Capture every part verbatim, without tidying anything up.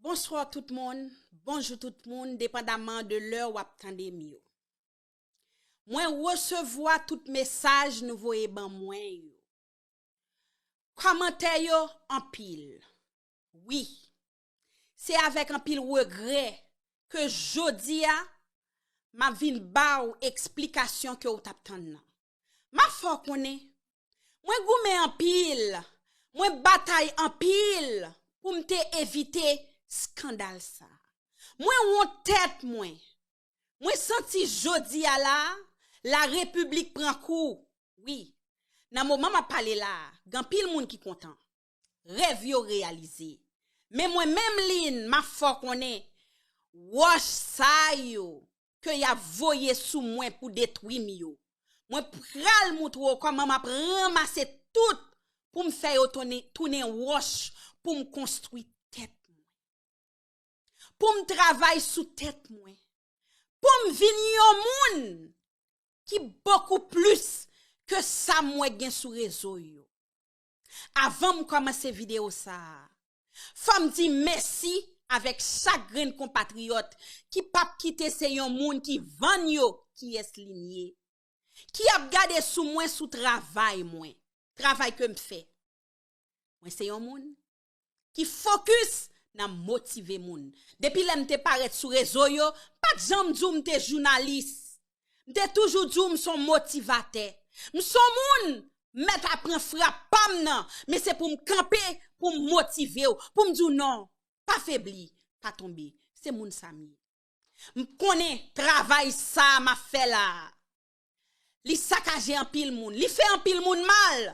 Bonswa tout moun, bonjou tout moun, depandaman de lè w ap tande m yo. Mwen resevwa tout mesaj nou voye ban mwen yo. Kòmantè yo anpil. Wi, se avèk anpil regrè ke jodi a, m ap vin ba w eksplikasyon ke w t ap tann nan. M ap fè w konnen, mwen goumen anpil, mwen batay anpil pou m te evite eskandal sa. Mwen wont tèt mwen. Mwen santi jodi a la, la repiblik pran kou. Wi, nan moman m ap pale la a, gen anpil moun ki kontan. Rèv yo reyalize. Men mwen menm Lynn, m ap fè w konnen, wòch sa yo ke y ap voye sou mwen pou detwi m yo, mwen pral moutre w kòman m ap ranmase tout pou m fè yo tounen, tounen wòch pou m konstwi tèt mwen. Pou m travay sou tèt mwen. Pou m vin yon moun ki bokou plis ke sa mwen gen sou rezo yo. Avan m kòmanse videyo sa a, fò m di mèsi avèk chak grenn konpatriyòt ki p ap kite se yon moun ki vann yo kiyès Lynn ye, ki ap gade sou mwen, sou travay mwen, travay ke m fè. Mwen se yon moun ki fokis nan motive moun. Depi lè m te parèt sou rezo yo, m pa t janm di w m te jounalis. M te toujou di w m se yon motivatè. M se yon moun, mèt a pran frap pa m nan, men se pou m kanpe, pou m motive w, pou m di w non, pa febli, pa tonbe. Se moun sa m ye. M konnen travay sa a m ap fè la a, li sakaje anpil moun, li fè anpil moun mal.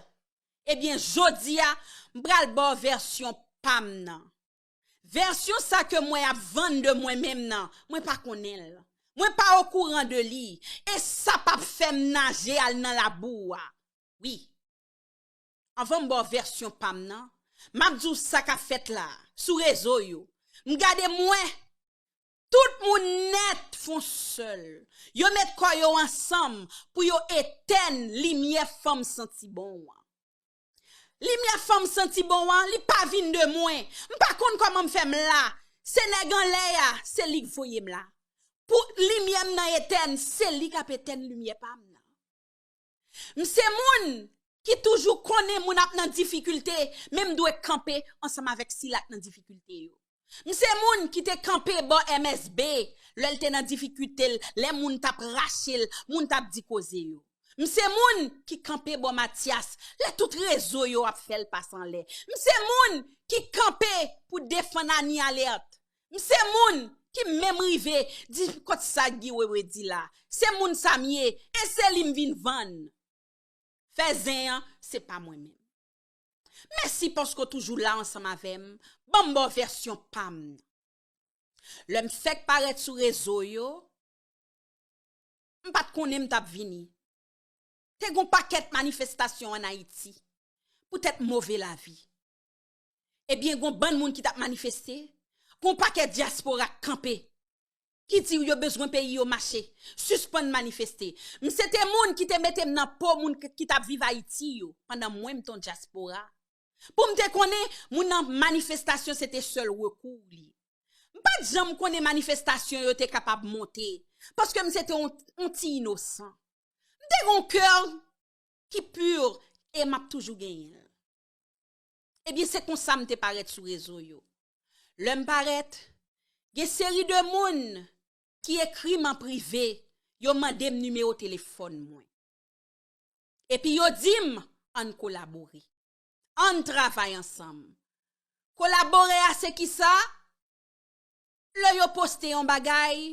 Ebyen, jodi a, m pral ba w vèsyon pa m nan. Vèsyon sa ke mwen ap vann de mwen menm nan, mwen pa konnen l. Mwen pa okouran de li. E sa p ap fè m naje al nan labou a. Wi. Anvan m ba w vèsyon pa m nan, m ap di w sa k ap fèt la, sou rezo yo. M gade m wè, tout moun nèt fè yon sèl. Yo met kò yo ansanm pou yo etèn limyè fanm santi bon an. Limyè fanm santi bon an, li pa vin de mwen. M pa konn kòman m fè m la. Se nèg anlè a, se li k voye m la. Pou limyè m nan etèn, se li k ap etèn limyè pa m nan. M se moun ki toujou konnen moun ap nan difikilte, men m dwe kanpe ansanm avèk sila k nan difikilte yo. M se moun ki te kanpe bò M S B lè l te nan difikilte l, lè moun t ap rache l, moun t ap di koze yo. M se moun ki kanpe bò Matyas lè tout rezo yo ap fè l pase anlè. M se moun ki kanpe pou defann Annie Alerte. M se moun ki menm rive di kot sa Guy Wewe di la. Se moun sa m ye, e se li m vin vann. Fè zen an, se pa mwen menm. Mèsi paske w toujou la ansanm avè m, ban m ba w vèsyon pa m nan. Lè m fèk parèt sou rezo yo, m pa t konnen m t ap vini. Te gon pakèt manifestasyon ann Ayiti poutèt move lavi. Ebyen, gon bann moun ki t ap manifeste, gon pakèt dyaspora k kanpe, ki di yo bezwen peyi yo mache, sispann manifeste. M se te moun ki te mete m nan po moun k-, ki t ap viv Ayiti yo, pandan mwen m te yon dyaspora. Pou m te konnen, moun nan manifestasyon se te sèl rekou li. M pa t janm konnen manifestasyon yo te kapab monte, paske m se te yon, yon ti inosan. M te gen yon kè ki pi e m ap toujou genyen l. Ebyen, se konsa m te parèt sou rezo yo. Lè m parèt, gen seri de moun ki ekri m an prive, yo mande m nimewo telefòn mwen. Epi yo di m, ann kolabore. Ann travay ansanm. Kolabore a se kisa? Lè yo poste yon bagay,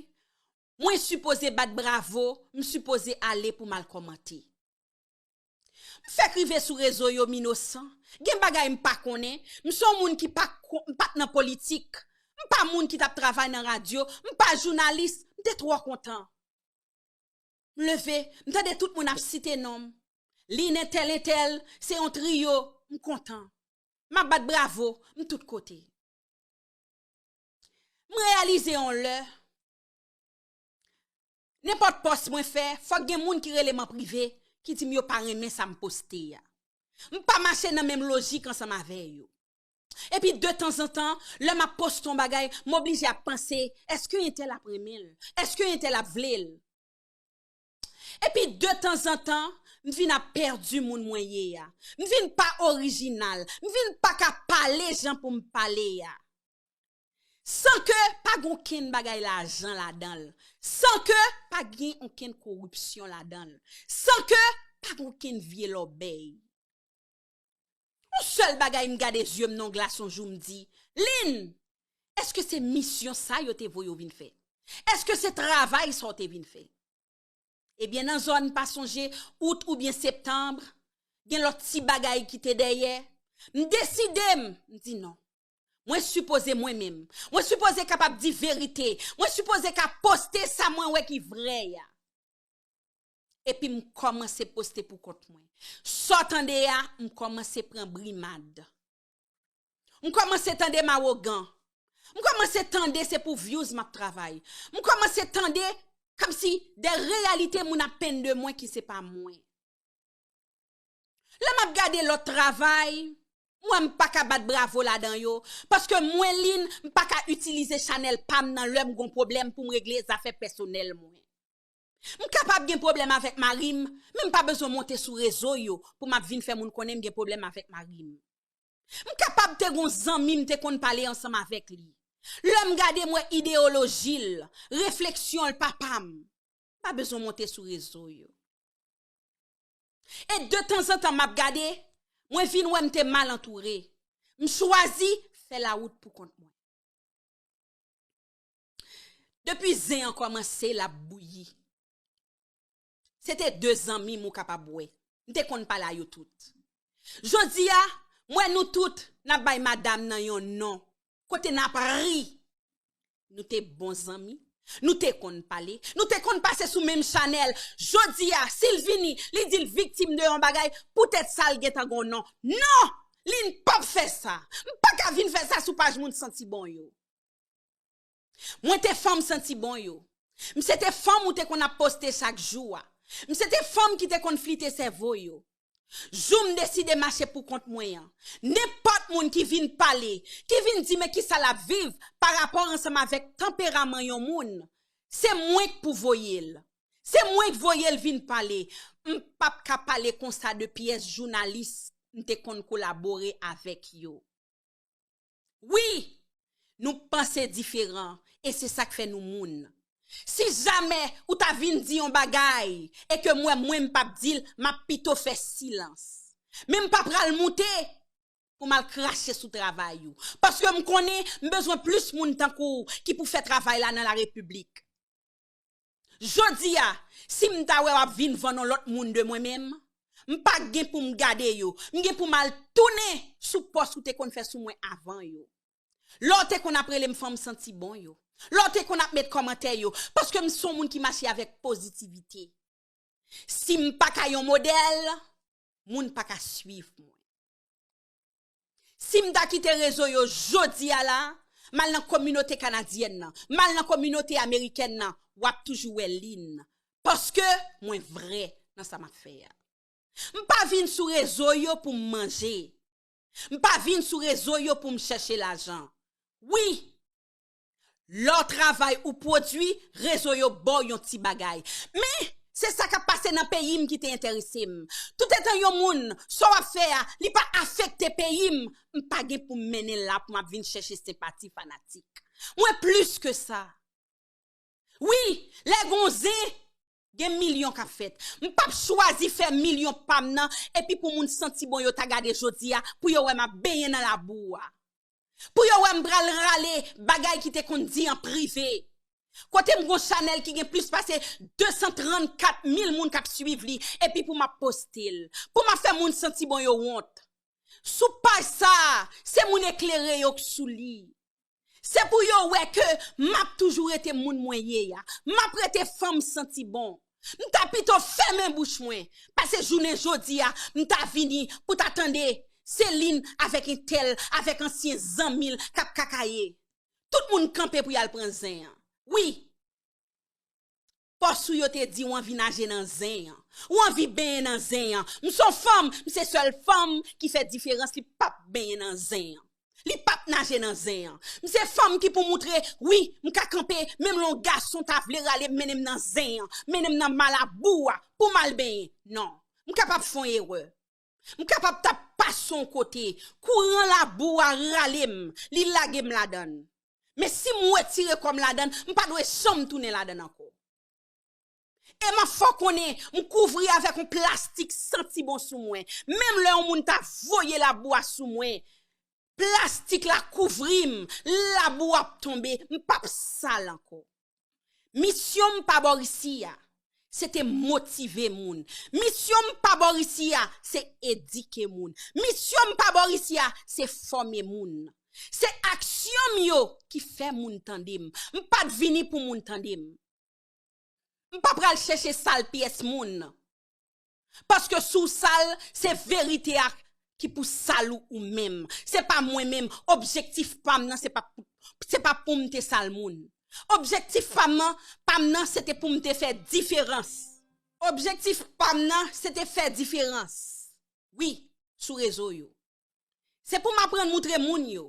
mwen sipoze bat bravo, m sipoze ale pou m al kòmante. M fèk rive sou rezo yo, m inosan. Gen bagay m pa konnen. M se yon moun ki pa ko-, m pa t nan politik. M pa moun ki t ap travay nan radyo. M pa jounalis. M te twò kontan. M leve, m tande tout moun ap site non m. Lynn entèl entèl, se yon triyo, m kontan. M ap bat bravo, m tout kote. M reyalize yon lè, nenpòt pòs mwen fè, fòk gen moun ki rele m an prive, ki di m yo pa renmen sa m poste a. M pa mache nan menm lojik ansanm avè yo. Epi de tanzantan, lè m ap poste yon bagay, m oblije ap panse, èske entèl ap renmen l? Èske entèl ap vle l? Epi de tanzantan, m vin ap pèdi moun mwen ye a. M vin pa orijinal. M vin pa ka pale jan pou m pale a. San ke pa gen okenn bagay lajan ladan l. San ke pa gen okenn koripsyon ladan l. San ke pa gen okenn vye lòbèy. Yon sèl bagay, m gade zye m nan glas yon jou, m di, Lynn, èske se misyon sa yo te voye w vin fè? Èske se travay sa w te vin fè? Ebyen, nan zòn pa sonje out oubyen septanm, gen lòt ti bagay ki te dèyè. M deside m, m di non. Mwen sipoze mwen menm. Mwen sipoze kapab di verite. Mwen sipoze ka poste sa mwen wè ki vrè a. Epi m kòmanse poste pou kont mwen. Sa w tande a, m kòmanse pran brimad. M kòmanse tande m awogan. M kòmanse tande se pou views m ap travay. M kòmanse tande kòmsi de reyalite moun ap penn de mwen ki se pa mwen. Lè m ap gade lòt travay, m wè m pa ka bat bravo ladan yo, paske mwen, Lynn, m pa ka itilize chanèl pa m nan lè m gon pwoblèm pou m regle zafè pèsonèl mwen. M kapab gen pwoblèm avèk mari m, men m pa bezwen monte sou rezo yo pou m ap vin fè moun konnen m gen pwoblèm avèk mari m. M kapab te gon zanmi m te konn pale ansanm avèk li. Lè m gade m wè ideyoloji l, refleksyon l papa m, m pa bezwen monte sou rezo yo. E de tanzantan m ap gade, mwen vin wè m te mal antoure. M chwazi fè lawout pou kont mwen. Depi zen an kòmanse, l ap bouyi. Se te de zanmi m ou kapab wè. M te konn pale a yo tout. Jodi a, m wè nou tout, n ap bay madanm nan yon non. Kote n ap ri. Nou te bon zanmi. Nou te konn pale. Nou te konn pase sou menm chanèl. Jodi a, si l vini, li di l viktim de yon bagay, poutèt sa l gentan gon non. Non! Lynn p ap fè sa. M pa ka vin fè sa sou paj moun santi bon yo. Mwen te fanm santi bon yo. M se te fanm ou te konn ap poste chak jou a. M se te fanm ki te konn flite sèvo yo. Jou m deside mache pou kont mwen an, nenpòt moun ki vin pale, ki vin di men kisa l ap viv pa rapò ansanm avèk tanperaman yon moun, se mwen k pou voye l. Se mwen k voye l vin pale. M p ap ka pale konsa de pyès jounalis m te konn kolabore avèk yo. Wi, nou panse diferan, e se sa k fè nou moun. Si jamè ou ta vin di yon bagay e ke m wè mwen m p ap di l, m ap pito fè silans. Men m pa pral moute pou m al krache sou travay ou. Paske m konnen m bezwen plis moun tankou w ki pou fè travay la nan larepiblik. Jodi a, si m ta wè w ap vin vann yon lòt moun de mwen menm, m pa gen pou m gade yo. M gen pou m al tounen sou pòs ou te konn fè sou mwen avan yo. Lè w te konn ap rele m fanm santi bon yo. Lè w te konn ap met kòmantè yo. Paske m se yon moun ki mache avèk pozitivite. Si m pa ka yon modèl, moun pa ka swiv mwen. Si m ta kite rezo yo jodi a la, m al nan kominote kanadyèn nan, m al nan kominote amerikèn nan, w ap toujou wè Lynn. Paske mwen vrè nan sa m ap fè a. M pa vin sou rezo yo pou m manje. M pa vin sou rezo yo pou m chèche lajan. Wi, lè w travay ou pwodui, rezo yo ba w yon ti bagay. Men, se sa k ap pase nan peyi m ki te enterese m. Toutetan yon moun, sa w ap fè a, li pa afekte peyi m, m pa gen pou m mennen l la pou m ap vin chèche senpati fanatik. Mwen plis ke sa. Wi, lè gon zen, gen milyon k ap fèt. M p ap chwazi fè milyon pa m nan, epi pou moun santi bon yo ta gade jodi a, pou yo wè m ap benyen nan labou a. Pou yo wè m pral rale bagay ki te konn di an prive. Kote m gon chanèl ki gen plis pase de san trannkat mil moun k ap swiv li, epi pou m ap poste l. Pou m ap fè moun santi bon yo wont. Sou paj sa a, se moun eklere yo k sou li. Se pou yo wè ke m ap toujou rete moun mwen ye a. M ap rete fanm santi bon. M ta pito fèmen bouch mwen, pase jounen jodi a, m ta vini pou ta tande Celine avèk entèl, avèk ansyen zanmi l k ap kakaye. Tout moun kanpe pou y al pran zen an. Wi, pòs ou yo te di w anvi naje nan zen an. Ou anvi benyen nan zen an. M se yon fanm, m se sèl fanm ki fè diferans li p ap benyen nan zen an. Li p ap naje nan zen an. M se fanm ki pou moutre, wi, m ka kanpe, menm lè yon gason ta vle rale m, mennen m nan zen an, mennen m nan malabou a, pou m al benyen. Non. M kapab fè yon erè. M kapab t ap pase yon kote, kouran labou a rale m, li lage m ladan l. Men si m retire kò m ladan l, m pa dwe janm tounen ladan l ankò. E m ap fè w konnen, m kouvri avèk yon plastik santi bon sou mwen. Menm lè yon moun ta voye labou a sou mwen, plastik la kouvri m, labou ap tonbe, m p ap sal ankò. Misyon m pa bò isi a, se te motive moun. Misyon m pa bò isi a, se edike moun. Misyon m pa bò isi a, se fòme moun. Se aksyon m yo ki fè moun tande m. M pa t vini pou moun tande m. M pa pral chèche sal pyès moun. Paske si w sal, se verite a ki pou sal ou, ou menm. Se pa mwen menm. Objektif pa m nan, se pa, se pa pou m te sal moun. Objektif pa m nan, pa m nan, se te pou m te fè diferans. Objektif pa m nan, se te fè diferans. Wi, sou rezo yo. Se pou m aprann moutre moun yo.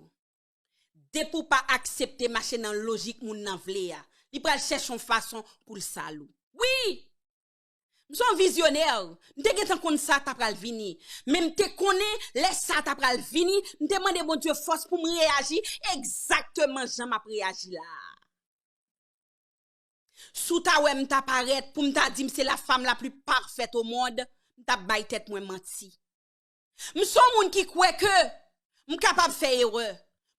Depi w pa aksepte mache nan lojik moun nan vle a, li pral chèche yon fason pou l sal ou. Wi! M se yon vizyonè, m te gentan konn sa ta pral vini. Men m te konnen lè sa ta pral vini, m te mande Bondye fòs pou m reyaji egzakteman jan m ap reyaji la a. Si w ta wè m ta parèt pou m ta di m se la femme la plus parfaite au monde, m t ap bay tèt mwen manti. M se yon moun ki kwè ke m kapab fè erè.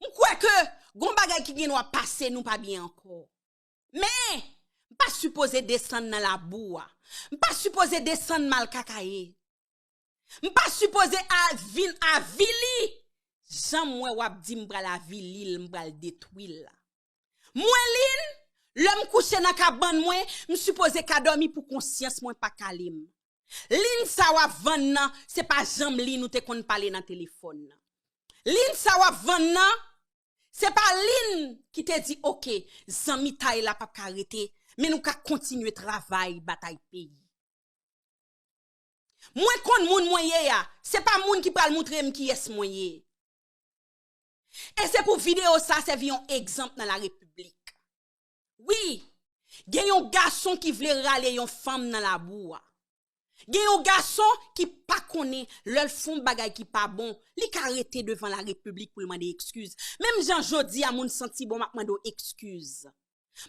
M kwè ke gon bagay ki gen dwa pase nou pa byen ankò. Men, m pa sipoze desann nan labou a. M pa sipoze desann mal kakaye. M pa sipoze a, vin avili. Jan m wè w ap di m pral avili l, m pral detwi l la. Mwen Lynn, lè m kouche nan kabann mwen, m sipoze ka dòmi pou konsyans mwen pa kale m. Lynn sa w ap vann nan, se pa janm Lynn ou te konn pale nan telefòn nan. Lynn sa w ap vann nan, se pa Lynn ki te di, oke, zanmitay la p ap ka rete, men nou ka kontinye travay, batay peyi. Mwen konn moun mwen ye a, se pa moun ki pral moutre m kiyès mwen ye. E se pou videyo sa sèvi yon egzanp nan larepiblik. Wi, gen yon gason ki vle rale yon fanm nan labou a. Gen yon gason ki pa konnen lè l fè yon bagay ki pa bon, li ka rete devan larepiblik pou l mande ekskiz. Menm jan jodi a moun santi bon, m ap mande w ekskiz.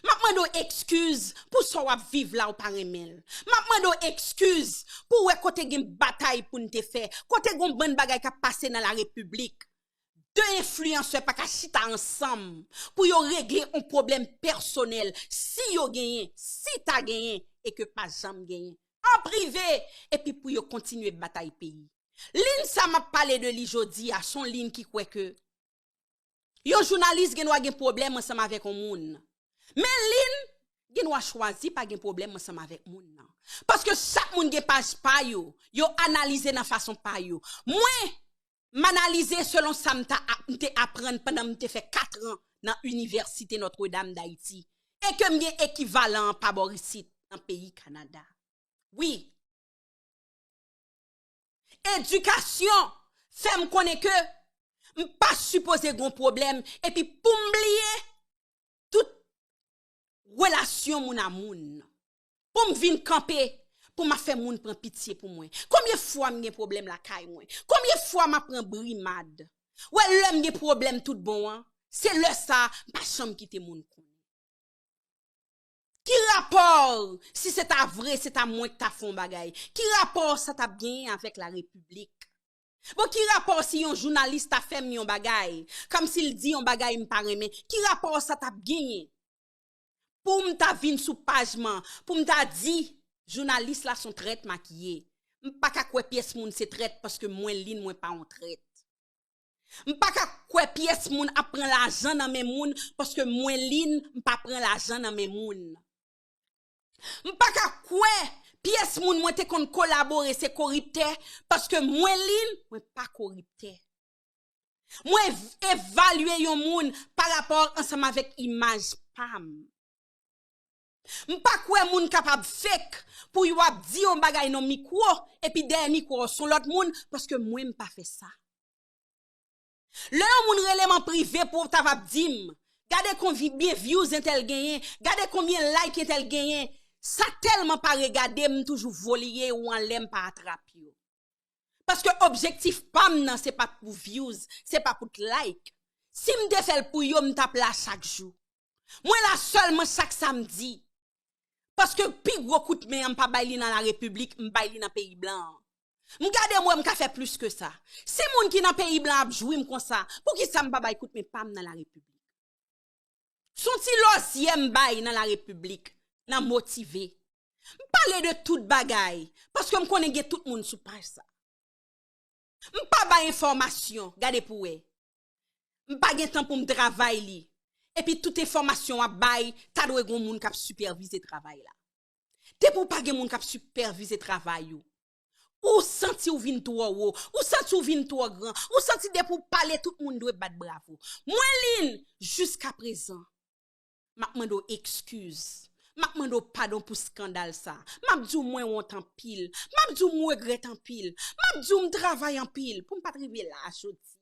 M ap mande w ekskiz pou sa w ap viv la ou pa renmen l. M ap mande w ekskiz pou w wè kote gen batay pou n te fè, kote gen yon bann bagay k ap pase nan larepiblik. De enfliyansè pa ka chita ansanm pou yo regle yon pwoblèm pèsonèl, si yo genyen, si ta genyen, e ke pa janm genyen, an prive, epi pou yo kontinye batay peyi. Lynn sa m ap pale de li jodi a, se yon Lynn ki kwè ke yon jounalis gen dwa gen pwoblèm ansanm avèk yon moun. Men Lynn gen dwa chwazi pa gen pwoblèm ansanm avèk moun nan. Paske chak moun gen paj pa yo, yo analize nan fason pa yo. Mwen, m analize selon sa m ta ap, m te aprann pandan m te fè kat an nan Inivèsite Notre Dame d'Haïti. E ke m gen ekivalan an pa bò isit, nan peyi Kanada. Wi. Edikasyon fè m konnen ke m pa sipoze gen yon pwoblèm, epi pou m bliye tout relasyon moun a moun. Pou m vin kanpe, pou m ap fè moun pran pitye pou mwen. Konbyen fwa m gen pwoblèm lakay mwen? Konbyen fwa m ap pran brimad? Wè, lè m gen pwoblèm tout bon an, se lè sa a, m pa janm kite moun konnen. Ki rapò, si se ta vre, se ta mwen ki ta fè yon bagay, ki rapò sa t ap genyen avèk larepiblik? Bon, ki rapò si yon jounalis ta fè m yon bagay, kòmsi l di yon bagay m pa renmen, ki rapò sa t ap genyen? Pou m ta vin sou paj mwen, pou m ta di, jounalis la se yon trèt makiye. M pa ka kwè pyès moun se trèt paske mwen Lynn mwen pa yon trèt. M pa ka kwè pyès moun ap pran lajan nan men moun, paske mwen Lynn, m pa pran lajan nan men moun. M pa ka kwè pyès moun mwen te konn kolabore se koriptè, paske mwen Lynn, mwen pa koriptè. Mwen ev-, evalye yon moun pa rapò ansanm avèk imaj pa m. M pa kwè moun kapab fake pou yo ap di yon bagay nan mikwo, epi dèyè mikwo a se yon lòt moun, paske mwen m pa fè sa. Lè yon moun rele m an prive pou w ta va ap di m, gade konbyen views entèl genyen, gade konbyen like entèl genyen, sa tèlman pa regade m, m toujou voye yo anlè, m pa atrap yo. Paske objektif pa m nan, se pa pou views, se pa pou like. Si m te fè l pou yo, m t ap la chak jou. Mwen la sèlman chak samdi. Paske pi gwo kout men an, m pa bay li nan la repiblik, m bay li nan peyi blan an. M gade m wè m ka fè plis ke sa. Si moun ki nan peyi blan ap jwi m konsa, poukisa m pa bay kout men pa m nan la repiblik? Se yon ti lòzyè m bay nan la repiblik, nan motive. M pale de tout bagay, paske m konnen gen tout moun sou paj sa. M pa bay enfòmasyon, gade pou wè. M pa gen tan pou m travay li. Epi tout enfòmasyon w ap bay, ta dwe gen moun k ap sipèvize travay la. Depi w pa gen moun k ap sipèvize travay ou, ou santi w vin twò wo, ou santi w vin twò gran, ou santi depi w pale tout moun dwe bat bravo. Mwen Lynn, jiskaprezan, m ap mande w ekskiz. M ap mande w padon pou eskandal sa. M ap di w mwen wont anpil. M ap di w m regrèt anpil. M ap di w m travay anpil pou m pa t rive la a jodi.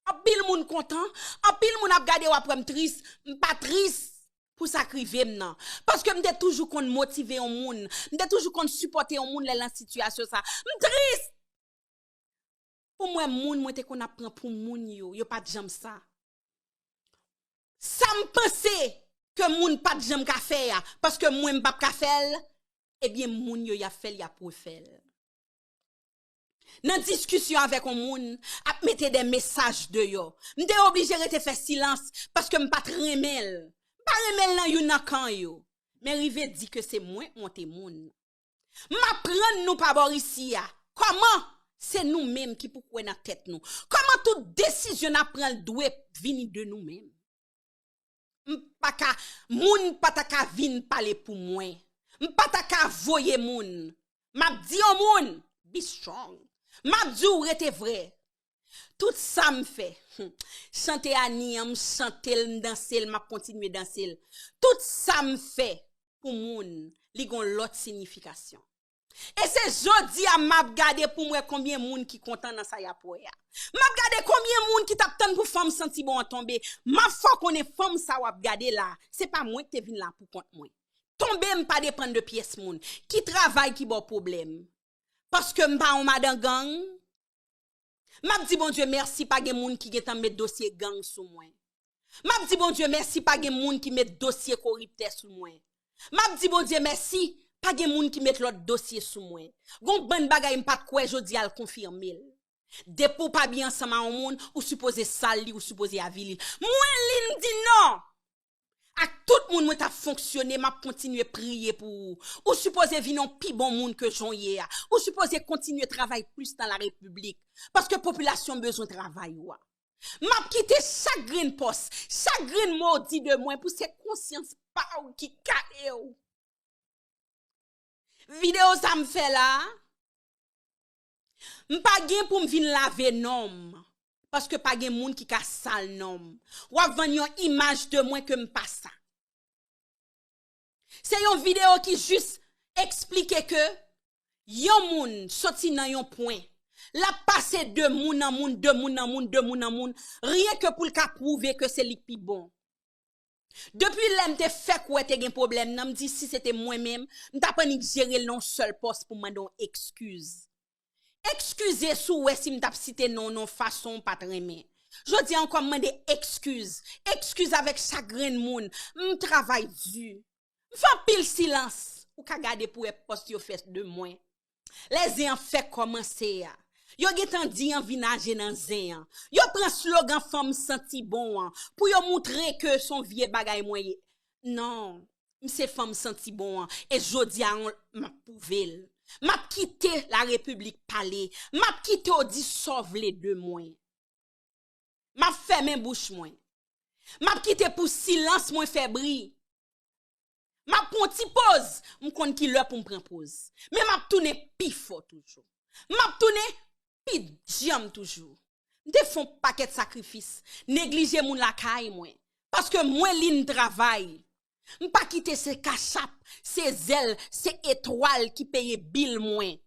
Anpil moun kontan, anpil moun ap gade w ap wè m tris. M pa tris pou sa k rive m nan. Paske m te toujou konn motive yon moun. M te toujou konn sipòte yon moun lè l nan sitiyasyon sa. M tris pou m wè moun mwen te konn ap pran pou moun yo, yo pa t janm sa. Sa m panse ke moun pa t janm ka fè a, paske mwen m p ap ka fè l, ebyen moun yo y ap fè l, y ap refè l. Nan diskisyon avèk yon moun, ap mete de mesaj deyò. M te oblije rete fè silans paske m pa t renmen l. M pa renmen l nan youn nan kan yo. Men rive di ke se mwen k monte moun. M aprann nou pa bò isi a. Kòman? Se nou menm ki pou kwè nan tèt nou. Kòman tout desizyon n ap pran dwe vini de nou menm? M pa ka, moun pa ta ka vin pale pou mwen. M pa ta ka voye moun. M ap di yon moun, be strong. M ap di w rete vrè. Tout sa m fè, hmm, chante Ani an, m chante l, m danse l, m ap kontinye danse l. Tout sa m fè pou moun, li gon lòt siyifikasyon. E se jodi a m ap gade pou m wè konbyen moun ki kontan nan sa y ap wè a. M ap gade konbyen moun ki t ap tann pou fanm santi bon an tonbe. M ap fè w konnen fanm sa w ap gade la, se pa mwen ki te vin la pou kont mwen. Tonbe m pa depann de pyès moun. Ki travay ki ba w pwoblèm? Paske m pa yon madan gang? M ap di Bondye mèsi pa gen moun ki gentan met dosye gang sou mwen. M ap di Bondye mèsi pa gen moun ki met dosye koriptè sou mwen. M ap di Bondye mèsi pa gen moun ki met lòt dosye sou mwen. Gon bann bagay m pa t kwè jodi a l konfime l. Depi w pa byen ansanm a yon moun, ou sipoze sal li, ou sipoze avili l. Mwen Lynn di non! Ak tout moun mwen t ap fonksyone, m ap kontinye priye pou ou. Ou sipoze vin yon pi bon moun ke jan w ye a. Ou sipoze kontinye travay plis nan la repiblik. Paske popilasyon bezwen travay ou a. M ap kite chak grenn pòs, chak grenn mo w di de mwen pou se konsyans pa w ki kale w. Videyo sa m fè la, m pa gen pou m vin lave non m, paske pa gen moun ki ka sal non m. W ap vann yon imaj de mwen ke m pa sa. Se yon videyo ki jis eksplike ke yon moun soti nan yon pwen, l ap pase de moun an moun, de moun an moun, de moun an moun, ryen ke pou l ka pwouve ke se li k pi bon. Depi lè m te fèk wè te gen pwoblèm nan, m di si se te mwen menm, m t ap annik jere l nan yon sèl pòs pou m mande yon ekskiz. Ekskize si w wè si m t ap site non w nan yon fason w pa t renmen. Jodi a ankò m mande ekskiz. Ekskiz avèk chak grenn moun. M travay di. M fè anpil silans. Ou ka gade pou wè pòs yo fè de mwen. Lè zen an fèk kòmanse a, yo gentan di anvi naje nan zen an. Yo pran slogan fanm santi bon an pou yo moutre ke se yon vye bagay mwen ye. Non, m se fanm santi bon an. E jodi a, m ap pwouve l. M ap kite la repiblik pale. M ap kite w di sa w vle de mwen. M ap fèmen bouch mwen. M ap kite pou silans mwen fè bri. M ap pran yon ti poz. M konn ki lè pou m pran poz. Men m ap tounen pi fò toujou. M ap tounen pi djanm toujou. M te fè yon pakèt sakrifis. Neglije moun lakay mwen. Paske mwen Lynn travay. M pa kite se kachap, se zèl, se etwal ki peye bil mwen.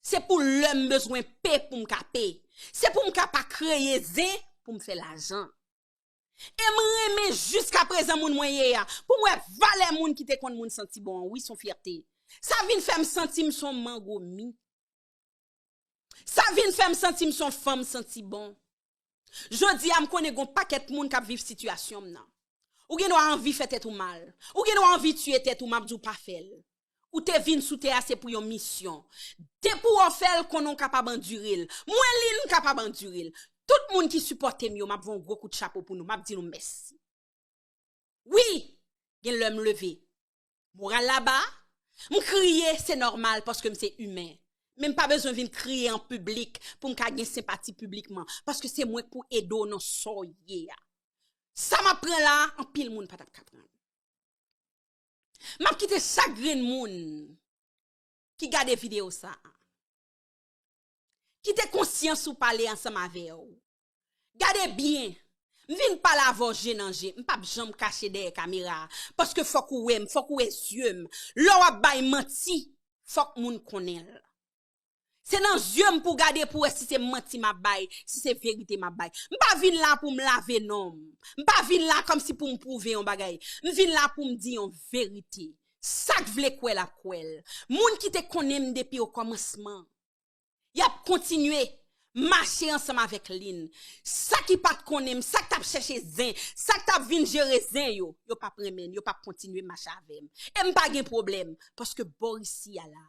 Se pou lè m bezwen pe pou m ka pe. Se pou m ka pa kreye zen pou m fè lajan. E m renmen jiskaprezan moun mwen ye a, pou m wè valè moun ki te konn moun santi bon an. Wi, se yon fyète. Sa vin fè m santi m se yon mango mi. Sa vin fè m santi m se yon fanm santi bon. Jodi a, m konnen gon pakèt moun k ap viv sitiyasyon m nan. Ou gen dwa anvi fè tèt ou mal. Ou gen dwa anvi tiye tèt ou, m ap di w pa fè l. Ou te vin sou tè a, se pou yon misyon. Depi w fè l, konnen w kapab andire l. Mwen, Lynn, m kapab andire l. Tout moun ki sipòte m yo, m ap voye yon gwo kout chapo pou nou. M ap di nou mèsi. Wi, gen lè m leve. Moral la ba, m kriye, se nòmal paske m se imen. Men m pa bezwen vin kriye an piblik pou m ka gen senpati piblikman, paske se mwen k pou ede w nan sa w ye a. Sa m ap pran la, anpil moun pa t ap ka pran l. M ap kite chak grenn moun ki gade videyo sa a, kite konsyans ou pale ansanm avè w. Gade byen, m vin pale avè w je nan je, m p ap janm kache dèyè kamera a, paske fòk ou wè m, fòk ou wè zye m. Lè w ap bay manti, fòk moun konnen l. Se nan zye m pou w gade pou w wè si se manti m ap bay, si se verite m ap bay. M pa vin la pou m lave non m. M pa vin la kòmsi pou m pwouve yon bagay. M vin la pou m di yon verite. Sa k vle kwè l ap kwè l. Moun ki te konnen m depi okòmansman, y ap kontinye mache ansanm avèk Lynn. Sa ki pa t konnen m, sa k t ap chèche zen, sa k t ap vin jere zen yo, yo p ap renmen n, yo p ap kontinye mache avè m. E m pa gen pwoblèm, paske bò isi a la,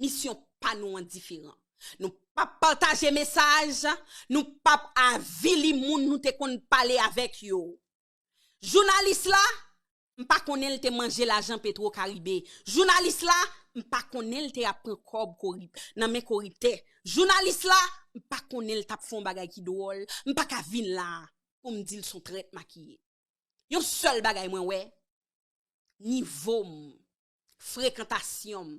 misyon pa nou an diferan. Nou p ap pataje mesaj, nou p ap avili moun nou te konn pale avèk yo. Jounalis la, m pa konnen l te manje lajan Petro Caribe. Jounalis la, m pa konnen l te ap pran kòb korip-, nan men koriptè. Jounalis la, m pa konnen l t ap fè yon bagay ki dwòl. M pa ka vin la a pou m di l se yon trèt makiye. Yon sèl bagay mwen wè, nivo m, frekantasyon m,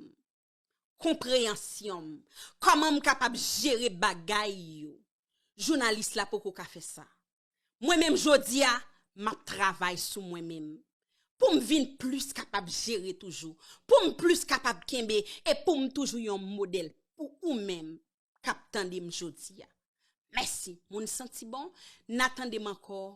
konpreyansyon m, kòman m kapab jere bagay yo. Jounalis la poko ka fè sa. Mwen menm jodi a, m ap travay sou mwen menm. Pou m vin plis kapab jere toujou. Pou m plis kapab kenbe e pou m toujou yon modèl pou ou menm k ap tande m jodi a. Mèsi, moun santi bon, n a tande m ankò.